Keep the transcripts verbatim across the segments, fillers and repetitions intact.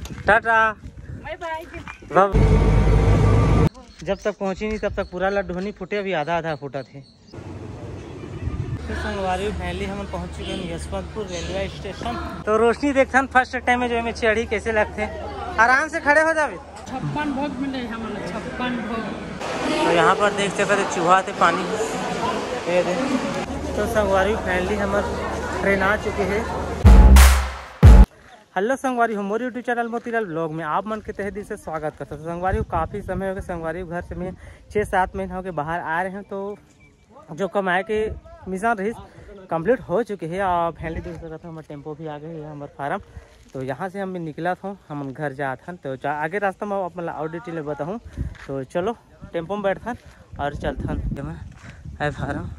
टाटा। बाय बाय। जब तक पहुंची नहीं तब तक पूरा लड्डू नहीं फूटे, अभी आधा आधा फूटा थे। तो संगवारी, फाइनली हमन पहुंच चुके हैं यशवंतपुर रेलवे स्टेशन। तो रोशनी देखथन फर्स्ट टाइम में जो एमे चढ़ी कैसे लगथे। आराम से खड़े हो जावे। छप्पन भोग मिले हमन ला, छप्पन भोग। तो यहाँ पर देख सकते हो चूहा थे पानी। ये दे। तो संगवारी, फाइनली हमर ट्रेन आ चुके हैं। हेलो संगवारी हो, मोर YouTube चैनल मोतीलाल ब्लॉग में आप मन के तहे दिल से स्वागत करता हूँ। संगवारी हो, काफ़ी समय हो गया संगवारी हो, घर से मैं छः सात महीना हो गए बाहर आ रहे हैं, तो जो कमाए के मिशन रही कंप्लीट हो चुके है। और फाइनली देख सकत हो हमर टेम्पो भी आ गए है हमर फार्म। तो यहाँ से हम निकला था, हम घर जात हन। तो जा- आगे रास्ता में आप मन ला और डिटेल में बताऊँ। तो चलो टेम्पो में बैठथन और चलथन। है फार्म।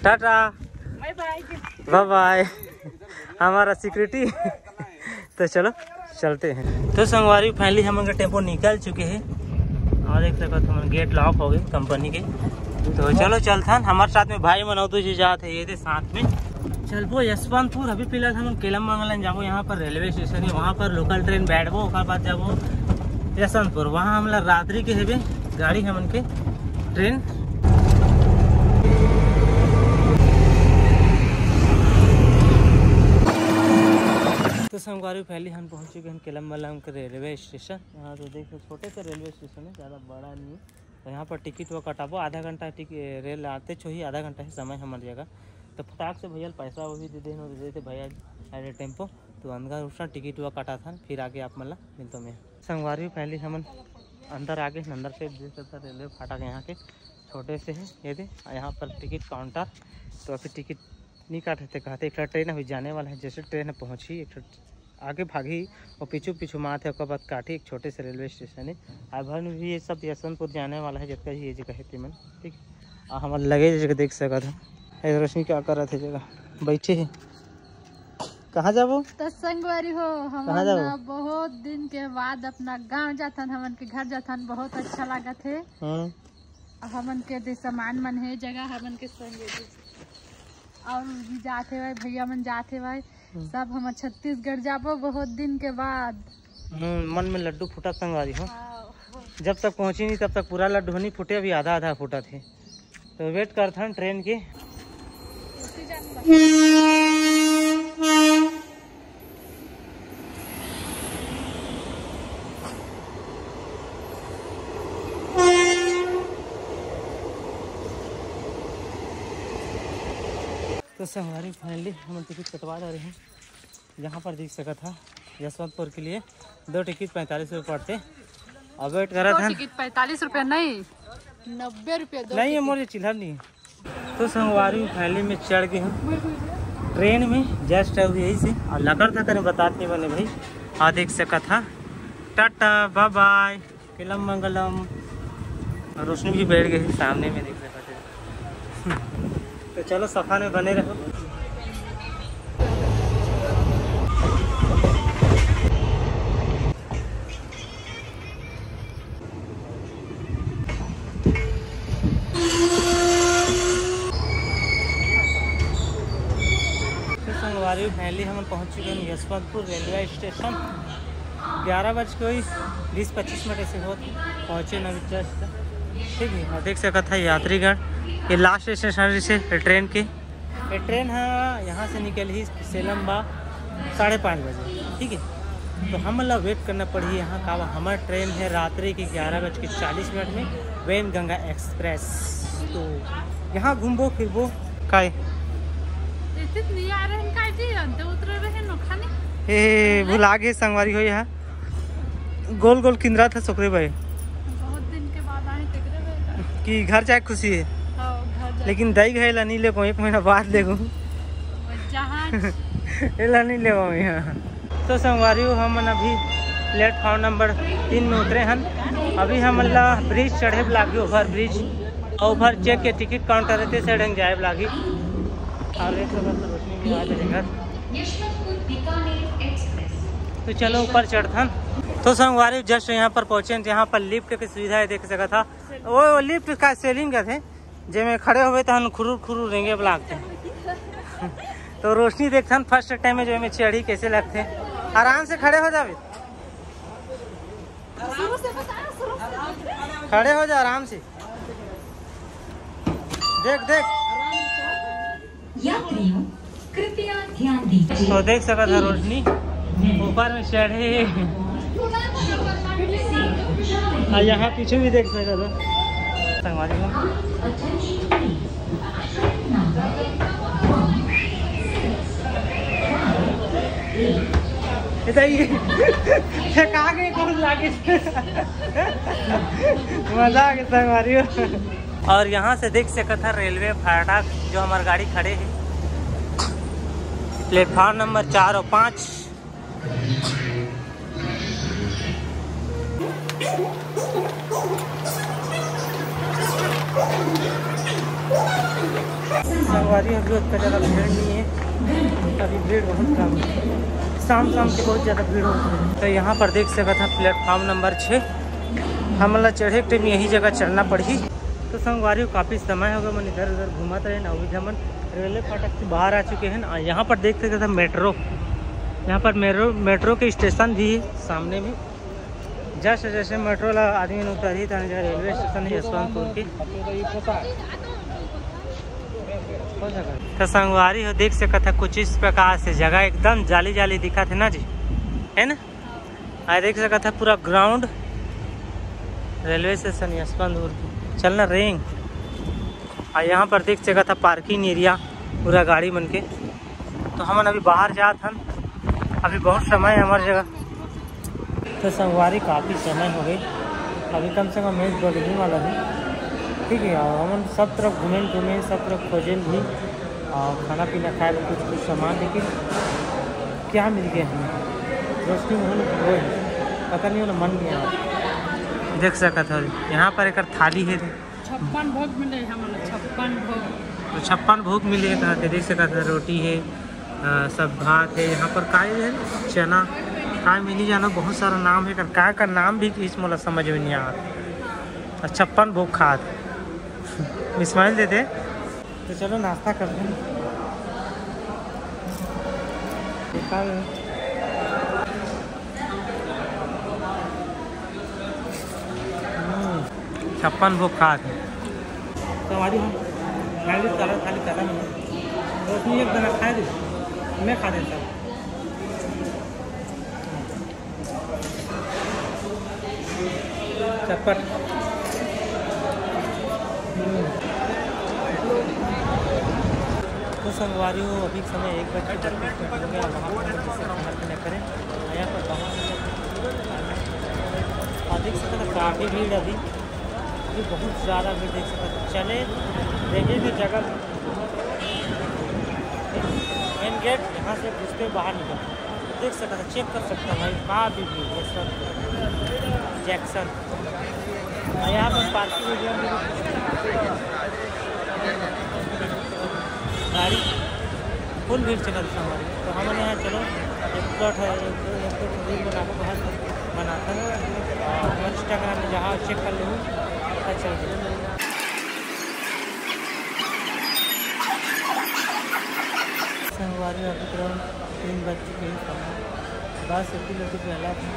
टाटा। बाय बाय। बाय बाय। हमारा सिक्योरिटी। तो चलो चलते हैं। तो संगवारी, फाइनली हमन के टेम्पो निकल चुके हैं और देख सकत हो हमन गेट लॉक हो गए कंपनी के। तो चलो चलथन, हमारे साथ में भाई मनोज जी जात है, ये थे साथ में। चलबो यशवंतपुर, अभी फिलहाल हम केलम मंगलम जाबो, यहाँ पर रेलवे स्टेशन है, वहाँ पर लोकल ट्रेन बैठबो, ओकर बाद जाबो यशवंतपुर। वहाँ हमला रात्रि के हेबे गाड़ी हमन के ट्रेन। तो संगवारी, पहले हम पहुँच चुके हैं केलम मंगलम के रेलवे स्टेशन। यहाँ तो देख लो, छोटे से रेलवे स्टेशन है, ज़्यादा बड़ा नहीं है। तो यहाँ पर टिकट वो कटाबो, आधा घंटा टिक-, रेल आते छो ही आधा घंटा ही समय हमारे जगह। तो फटाक से भैया पैसा वो भी दे देना, दे देते भैया। अरे टेम्पो, तो अंदर उसका टिकट वो कटा था, फिर आगे आप मन ला मिलता मैं। संगवारी, पहले हमन अंदर आगे, अंदर से देख सकता रेलवे फाटक यहाँ के छोटे से है, ये दे। और यहाँ पर टिकट काउंटर, तो अभी टिकट नहीं काटे थे, कहते एक ठो ट्रेन अभी जाने वाला है, जैसे ट्रेन पहुँची एक ठो आगे भागी और पीछू पीछू माँ थे, ओकर बाद काठी एक छोटे से रेलवे स्टेशन है। और भर में भी ये सब यशवंतपुर जाने वाला है, जितना ही ये जगह है तीमन, ठीक। और हमारे लगेज जगह देख सकत हो, ऐसे रोशनी क्या करत है जगह बैठे है। कहाँ जाबो? तो संगवारी हो, हमन कहाँ जाबो? ना बहुत दिन के बाद अपना गांव जाथन, हमन के घर जाथन, बहुत अच्छा लागत है। हम्म। अब हमन के दे सामान मन है, जगह हमन के संगे दे। और भी जात हे भाई, भैया मन जात हे भाई, हम्म। सब हमर छत्तीसगढ़ जाबो बहुत दिन के बाद। हम्म, मन में लड्डू फूटा संगवारी हो। हाँ। जब तक पहुँची नहीं तब तक पूरा लड्डू नहीं फूटे, अभी आधा आधा फूटा थे। तो वेट करथन ट्रेन के। तो संगवारी, फाइनली हमन टिकट कटवा डारे हन, जहाँ पर देख सकत हा यशवंतपुर के लिए दो टिकट पैंतालीस रुपये पड़ते। अब वेट करत दो हन। टिकट पैंतालीस रुपये नहीं, नब्बे रुपये दो नहीं, ये टिकट। मोर ये चिल्लर नहीं। तो संगवारी, फाइनली में चढ़ गए हम ट्रेन में, जस्ट अभी यही से। और लकर था तेरे बतात नहीं बने भाई। हाँ, देख सकत हा। टाटा, बाय बाय, केलम मंगलम। और रोशनी भी बैठ गई सामने में, देख सकत हा। तो चलो, सफर में बने रहो। तो संगवारी, फाइनली हमन पहुंच चुके हैं यशवंतपुर रेलवे स्टेशन। ग्यारह बज के वही बीस पच्चीस मिनट ऐसे होत पहुंचे ना, जस्ट। ठीक है, और देख सकत है यात्रीगण, ये लास्ट स्टेशन से ट्रेन के। ये ट्रेन हा यहाँ से निकल ही सेलम बा साढ़े पाँच बजे, ठीक है। तो हम ला वेट करना पड़ी यहाँ का, हमार ट्रेन है रात्रि के ग्यारह बज के चालीस मिनट में, वैनगंगा एक्सप्रेस। तो यहाँ घूमबो फिरबो। काय? इतने नहीं आ रहे हैं काय जी, अंत उतरे रहे नोखा नहीं। ए, भुला गए संगवारी हो यहाँ। गोल गोल किंदरा था सोकरे भाई। बहुत दिन के बाद आए, तेकरे भाई। कि घर जाए खुशी है। हाँ, घर जाए। लेकिन दही घाई ला नहीं लेगो, एक महीना बाद लेगो। जहाज। एला नहीं लेगो यहाँ। तो संगवारी हो, हमन अभी प्लेटफॉर्म नंबर तीन में उतरे हन। अभी हमन ला ब्रिज चढ़े ला लागी, ओवर ब्रिज। और ओवर चेक के टिकट काउंटर रहते से ढंग जाए ला लागी। और एक तो बस रोशनी भी आ जाए घर। तो चलो ऊपर चढ़थन। तो संगवारी जस्ट यहाँ पर पहुँचे हैं, जहाँ पर लिफ्ट की सुविधा है, देख सकत हा। वो, वो लिफ्ट का सेलिंग करथे, जेमे खड़े होवे तहन खुरुर खुरुर रेंगे लागथे। तो रोशनी देखथन फर्स्ट टाइम में जो एमे चढ़ी कैसे लगथे। आराम से खड़े हो जावे। खड़े हो जा आराम से। देख देख। यात्रियों, कृपया ध्यान दीजिए। तो देख सकत ह रोशनी ऊपर में चढ़े हे। और यहाँ पीछे भी देख सकत ह संगवारी हो। ये तो ये फेंका गए, बहुत लागे। मजा आ गया संगवारी हो। और यहाँ से देख सकत ह रेलवे फाटक, जो हमार गाड़ी खड़े हे, प्लेटफॉर्म नंबर चार और पाँच। संगवारी, अभी उतना ज़्यादा भीड़ नहीं है, अभी भीड़ बहुत कम है। शाम शाम के बहुत ज़्यादा भीड़ होती है। तो यहाँ पर देख सकत ह प्लेटफॉर्म नंबर छः, हमन ला चढ़े के टाइम यही जगह चढ़ना पड़ही। तो संगवारी हो, काफ़ी समय हो गया मन इधर उधर घूमत रहे ना, अभी हमन रेलवे फाटक से बाहर आ चुके हैं ना। यहाँ पर देख सकते हैं मेट्रो, यहाँ पर मेट्रो, मेट्रो के स्टेशन भी है सामने में। जैसे जैसे मेट्रो ला आदमी मन उतरही, तहाँ जगह रेलवे स्टेशन है यशवंतपुर के। तो संगवारी हो, देख सकत ह कुछ इस प्रकार से जगह एकदम जाली जाली दिखत है ना जी, है ना? आ देख सकत ह पूरा ग्राउंड रेलवे स्टेशन यशवंतपुर की। चलना रेंग। आ यहाँ पर देख सकत ह पार्किंग एरिया पूरा गाड़ी मन के। तो हमन अभी बाहर जात हन, अभी बहुत समय है हमार जगह। तो संगवारी, काफ़ी समय हो गई, अभी कम से कम एक बजने वाला है, ठीक है। और हमन सब तरफ घूमेन घूमेन, सब तरफ खोजेन भी, और खाना पीना खाए बर कुछ कुछ सामान, लेकिन क्या मिल गया हमें, रोशनी मोहन वो है, पता नहीं, उन्हें मन नहीं आया। देख सकत हो, यहाँ पर एक थाली है। छप्पन भोग मिले हमन ला, छप्पन भोग। तो छप्पन भोग मिले, कहा के देख सकत ह, रोटी है, अ, सब भात है, यहाँ पर काय है, चना, काय मिली जानो, बहुत सारा नाम है, का का नाम भी इस मोला समझ में नहीं आ रहा। और छप्पन भोग खात स्माइल देते। तो चलो नाश्ता करते हैं। हम्म, छप्पन भोग खात हे। तो हमारी हम खाली तरह, खाली तरह में रोशनी एक दाना खाए दे, मैं खा देता। चटपट। हम्म। तो संगवारी हो, अभी समय एक बज के बत्तीस मिनट हो गया, वहाँ पर जैसे खाना पीना करें, यहाँ पर बाहर और देख सकते हैं काफ़ी भीड़ अभी, अभी बहुत ज़्यादा भीड़ देख सकते हैं। चले देखिए फिर जगह मेन गेट, यहाँ से घुसते बाहर निकल देख सकता है, चेक कर सकता है भाई, काफ़ी भीड़ है सब जंक्शन। और यहाँ पर पार्किंग एरिया में गाड़ी फुल भीड़ चलत है हमारी। तो हमन यहाँ चलो एक प्लॉट है, एक एक प्लॉट रील बना के बहुत बनाता है। और हमारे इंस्टाग्राम में जहाँ चेक कर लो, पता चल जाए। संगवारी अभी तुरंत तीन बज चुके हैं समय। बस इतनी लोग पहला था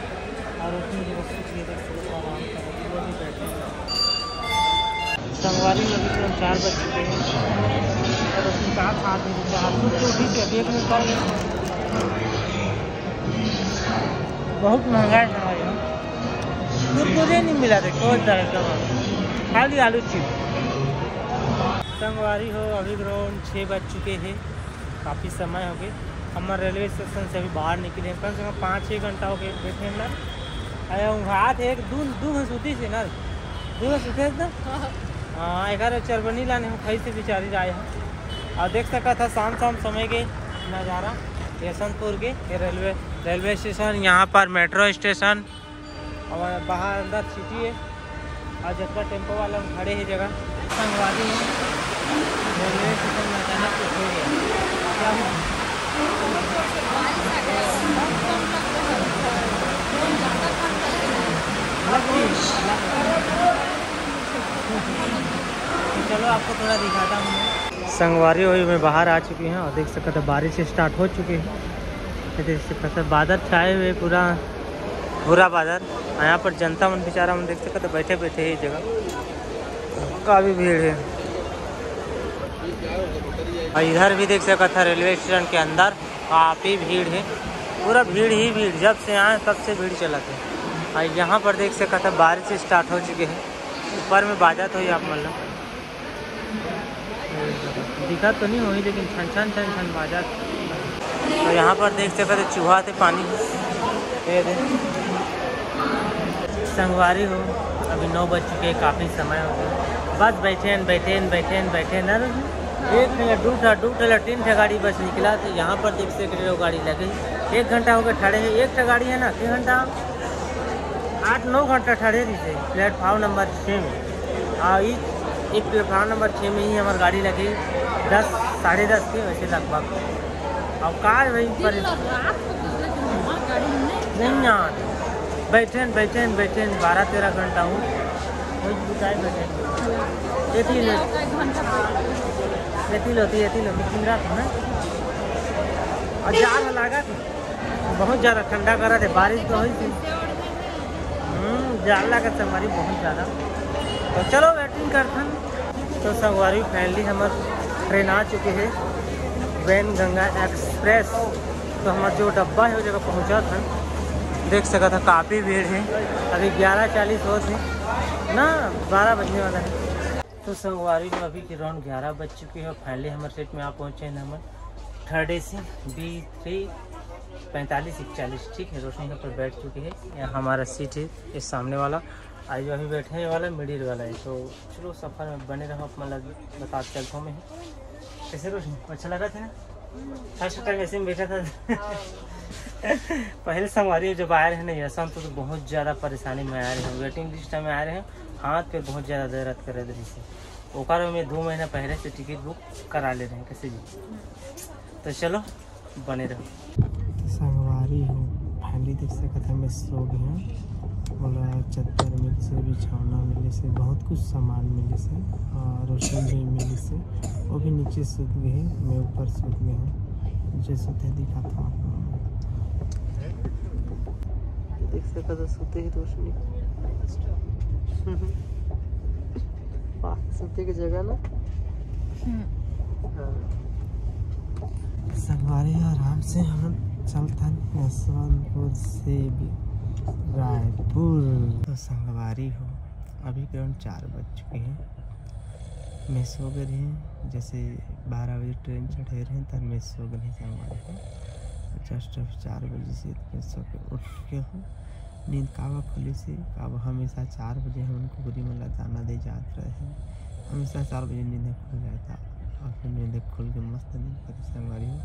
और उतनी जगह कुछ ये देख सकते हो, आराम कर रहे हैं, वो भी बैठे हैं। संगवारी अभी तुरंत चार बज चुके हैं और उसमें साथ हाथ में जैसे आलू तो ठीक है, देख में कर बहुत महंगा है संगवारी, कुरकुरे नहीं मिला थे कोई तरह का, खाली आलू चिप्स। संगवारी हो, अभी ग्राउंड छः बज चुके हैं, काफ़ी समय हो गए। हमर रेलवे स्टेशन से अभी बाहर निकले हैं, कम से कम पाँच छः घंटा हो गए बैठे हैं ना। अरे हम हाथ एक दू दू घंटे सूती से ना, दू घंटे सूते ना। हाँ, ग्यारह चरबनी लाने हम खाई से बेचारी आए हैं। और देख सकत ह शाम शाम समय के नज़ारा यशवंतपुर के, ये रेलवे, रेलवे स्टेशन, यहाँ पर मेट्रो स्टेशन। और बाहर अंदर सिटी है और जितना टेम्पो वाला हम खड़े हैं जगह संगवारी है। रेलवे स्टेशन में अचानक कुछ हो गया। क्या हुआ? लग गई? तो चलो आपको थोड़ा दिखाता हूँ। संगवारी हो, मैं बाहर आ चुकी हूँ और देख सकते हैं बारिश स्टार्ट हो चुकी है। ये देख सकते हैं बादल छाए हुए पूरा। पूरा बाजार। और यहाँ पर जनता मन, बेचारा मन, देख सकत हे, बैठे बैठे ही जगह काफी भीड़ है। और इधर भी देख सकत हे, रेलवे स्टेशन के अंदर काफी भीड़ है, पूरा भीड़ ही भीड़। जब से आए तब से भीड़ चलत हे। और यहाँ पर देख सकत हे, बारिश स्टार्ट हो चुके हैं। ऊपर में बाजत होही आप मन ला, दिखत तो नहीं होही, लेकिन छन छन छन छन बाजत। तो यहाँ पर देख सकत हे, चुहात हे पानी। ये दे, संगवारी हो, अभी नौ बज चुके हैं, काफ़ी समय हो गया। बस बैठे हैं, बैठे हैं, बैठे हैं, बैठे हैं ना। एक ठे, दू ठे, दू ठे, तीन ठे गाड़ी बस निकला, तो यहाँ पर देख सकत हे, गाड़ी लगे। एक घंटा हो गया ठहरे हैं। एक ठे गाड़ी है ना, एक घंटा, आठ नौ घंटा ठहरे रहिसे प्लेटफॉर्म नंबर छः में। और इस, एक प्लेटफॉर्म नंबर छः में ही हमारी गाड़ी लगी, दस, साढ़े दस के वैसे लगभग। अब का है भाई, दिन पर और रात को दूसरे दिन वहाँ गाड़ी नहीं नहीं यार, बैठे न, बैठे न, बैठे न, बारह तेरह घंटा हो, वही बुझाए बैठे न। एथी ले, होता है घंटा। एथी लोती, एथी लोती, दिन रात हो ना। और जाड़ लागा थी, बहुत ज़्यादा ठंडा करा थे, बारिश तो हुई थी। हम्म, जाड़ लागा संगवारी बहुत ज़्यादा। तो चलो वेटिंग करथन। तो संगवारी, फाइनली हमर ट्रेन आ चुके हे, वैनगंगा एक्सप्रेस। तो हमर जो डब्बा है, वो जगह पहुँचा था, देख सकत हे, काफ़ी भीड़ है। अभी ग्यारह चालीस होत हे ना, बारह बजने वाला है। तो संगवारी में अभी के राउंड ग्यारह बज चुके हैं और फाइनली हमर सीट में आ पहुँचे हैं हमन थर्ड एसी बी थ्री पैंतालीस इकतालीस, ठीक है। रोशनी यहाँ पर बैठ चुकी है, यहाँ हमारा सीट है, ये सामने वाला। आज अभी बैठे वाला मिडिल वाला है। तो चलो, सफर में बने रहो, आप मन ला बतात चलता हूँ मैं। कैसे रोशनी, अच्छा लगा था ना? फर्स्ट टाइम ऐसे में बैठा था। पहले संगवारी जब आए रहे ना, ऐसा तो, तो बहुत ज़्यादा परेशानी में आए रहे, वेटिंग लिस्ट में आए रहे, हाथ पे बहुत ज़्यादा दर्द करे रही से। ओकर में दो महीना पहले से टिकट बुक करा ले रहे हैं कैसे भी। तो चलो, बने रहो। तो संगवारी हो, फाइनली देख सकत हे, मैं सो गए हूँ। मोला चद्दर मिले से, बिछौना मिले से, बहुत कुछ सामान मिले से, और रोशनी भी मिले से। वो भी नीचे सुत गए हैं, मैं ऊपर सुत गया हूँ। नीचे सुते दिखाता हूँ आप लोगों को। देख सकत हो, सुते ही रोशनी। वाह, सुते की जगह ना। हम्म। हाँ। संगवारी हो, आराम से हम चलथन यशवंतपुर से भी रायपुर। तो संगवारी हो, अभी करीबन चार बज चुके हैं। मैं सो गए रहे, जैसे बारह बजे ट्रेन चढ़े रहे, तब मैं सो गए रहे संगवारी हो। जस्ट अभी चार बजे से मैं सो के उठ के हूँ। नींद काबर खुलिस हे, काबर हमेशा चार बजे हमन कुकरी मन ला दाना दे जात रहे हन, हमेशा चार बजे नींद खुल जाता। और फिर नींद खुल के मस्त नींद करे संगवारी हो।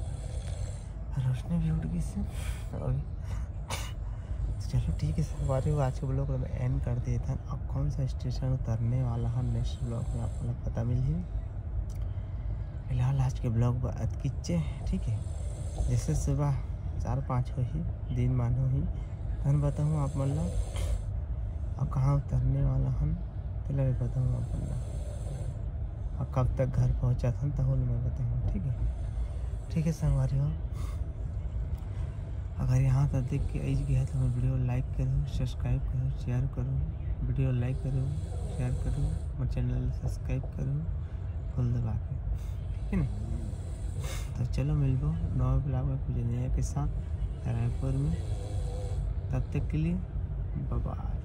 और रोशनी भी उठ गई से अभी। तो चलो ठीक है संगवारी हो, आज के ब्लॉग में एंड कर देथन। अब कौन सा स्टेशन उतरने वाला है नेक्स्ट ब्लॉग में आप लोग पता मिलही। फिलहाल आज के ब्लॉग बर अतकिच्चे, ठीक है। जैसे सुबह चार पाँच होही, दिन मान होही, तहन बताहूँ आप मन ला। अब कहाँ उतरने वाला हन, तेला भी बताहूँ आप मन ला। अब कब तक घर पहुँचत हन, तहू ल मैं बताहूँ, ठीक है। ठीक है संगवारी हो, अगर यहाँ तक देख के अइच गया तो हमर वीडियो लाइक करो, सब्सक्राइब करो, शेयर करो, वीडियो लाइक करो, शेयर करो, मोर चैनल सब्सक्राइब करो, फुल दबा के, ठीक है ना। तो चलो मिलबो नवा ब्लॉग में कुछ नया के साथ रायपुर में। तब तक के लिए बाय बाय।